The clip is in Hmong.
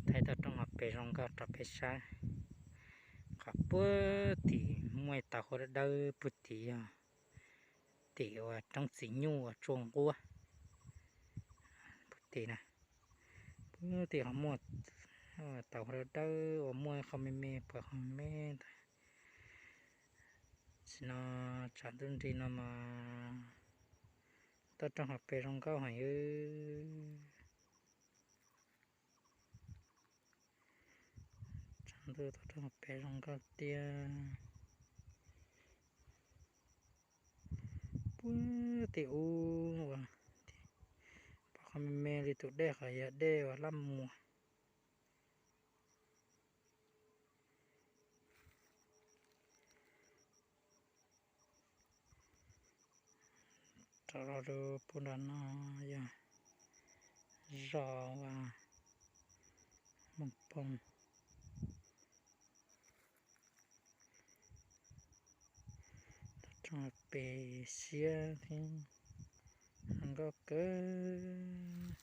thaij toj roob hauv pes zoo nkauj rau peb saib. Qhov puag tim muaj tauv hau dawb dawb puag tim yog tim uas roob txiv nyuj uas tsua nquab puag tim na. Puag tim ho muaj tauv hau dawb dawb uas muaj qhov me me puag qhov me me ntawd. Sim no tshav ntuj nrig no mas toj roob hauv pes zoo nkauj heev. Tshav ntuj toj roob hauv pes zoo nkauj tiag. Puag tim ub uas pom qhov me me li tus dej qhov yog dej uas Laj Muas. Rov los rau puag nram no yog zos uas Moos Poog. Toj roob pes siab thiab zoo nkauj kawg.